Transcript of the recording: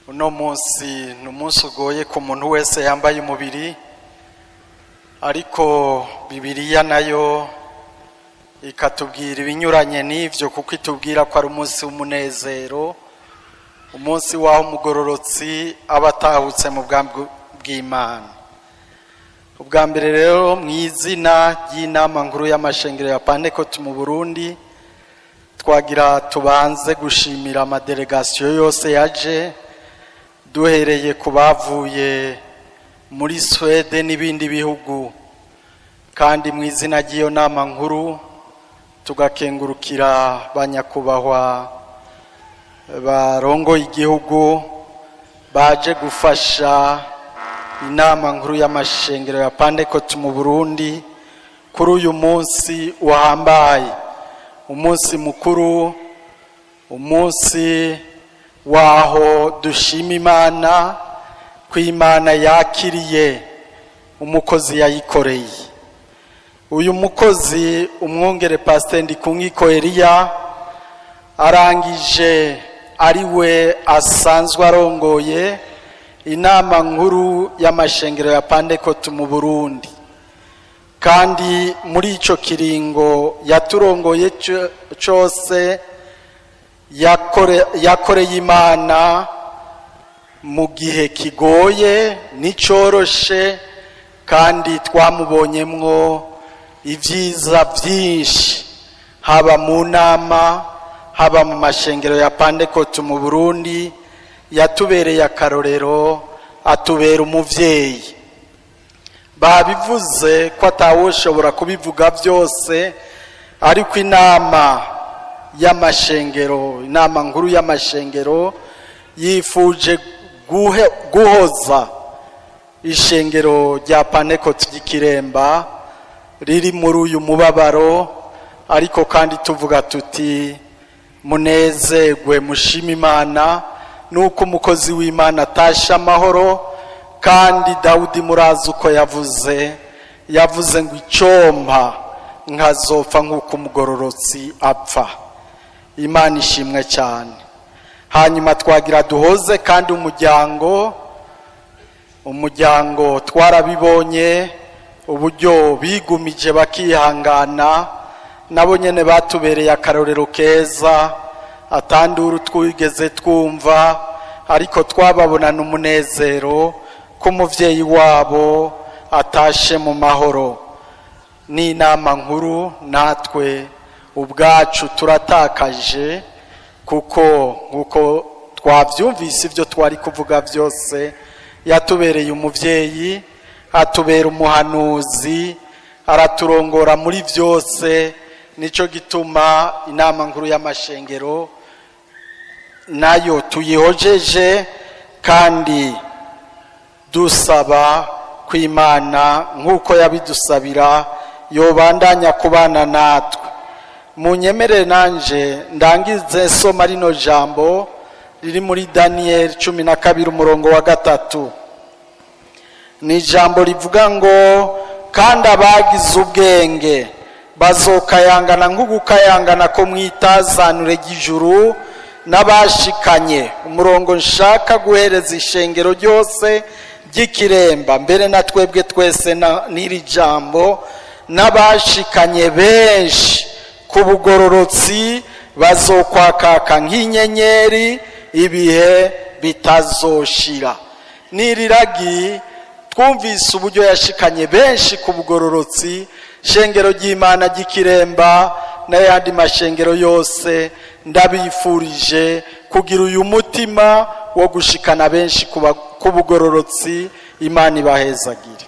Uno munsi ni umunsi ugoye ku muntu wese yambaye umubiri, ariko Bibiliya nayo ikatubwira ibinyuranye n'ivyo, kuko itubwira ko ari umunsi w'umunezero, umunsi w'aho umugororotsi aba atahutse mu bwami bw'Imana. Ubwa mbere rero, mu izina ry'inama nkuru y'amashengero ya Pantekoti mu Burundi, twagira tubanze gushimira amadelegasiyo yose yaje, duhereye ku bavuye muri Swede n'ibindi bihugu, kandi mu izina ry'iyo nama nkuru tugakengurukira banyakubahwa barongoye igihugu baje gufasha inama nkuru y'amashengero ya Pantekoti mu Burundi kuri uyu munsi uhambaye, umunsi mukuru, umunsi waho dushima Imana ko Imana yakiriye umukozi yayikoreye. Uyu mukozi, umwungere Pasiteri Ndikunkiko Eliya, arangije ari we asanzwe arongoye inama nkuru y'amashengero ya Pantekoti mu Burundi, kandi muri ico kiringo yaturongoye cose yakoreye Imana mu gihe kigoye n'icoroshe, kandi twamubonyemwo ibyiza byinshi, haba mu nama, haba mu mashengero ya Pantekoti mu Burundi. Yatubereye akarorero, atubera umuvyeyi. Babivuze ko atawushobora kubivuga byose, ariko inama y'amashengero, inama nkuru y'amashengero, yifuje guhoza ishengero rya Pantekoti ry'Ikiremba riri muri uyu mubabaro, ariko kandi tuvuga tuti munezerwe, mushime Imana nuko umukozi w'Imana atashe amahoro. Kandi Dawudi murazi uko yavuze, yavuze ngo icompa nkazopfa nk'uko umugororotsi apfa. Imana ishimwe cyane. Hanyuma twagira duhoze kandi umuryango twarabibonye uburyo bigumije bakihangana, nabo nyene batubereye akarorero keza, atanduru twigeze twumva, ariko twababonana umunezero ko umuvyeyi wabo atashe mu mahoro. N'inama nkuru natwe ubwacu turatakaje, kuko nkuko twavyumvise ibyo twari kuvuga byose, yatubereye umuvyeyi, atubera umuhanuzi, araturongora muri byose. Nico gituma inama nkuru y'amashengero nayo tuyihojeje, kandi dusaba kw'Imana nk'uko yabidusabira yobandanya kubana natwe. Munyemerere nanje ndangize soma rino jambo riri muri Daniel 12 umurongo wa 3. Ni ijambo rivuga ngo kandi abagize ubwenge bazokayangana nk'ugukayangana ko mwitazanure ry'ijuru, n'abashikanye. Umurongo nshaka guhereza ishengero ryose ry'Ikiremba, mbere na twebwe twese n'iri jambo, n'abashikanye benshi ku bugororotsi bazokwakaka nk'inyenyeri ibihe bitazoshira. N'iriragi twumvise uburyo yashikanye benshi ku bugororotsi, shengero ry'Imana ry'Ikiremba n'ayandi mashengero yose, ndabifurije kugira uyu mutima wo gushikana benshi ku bugororotsi. Imana ibahezagire.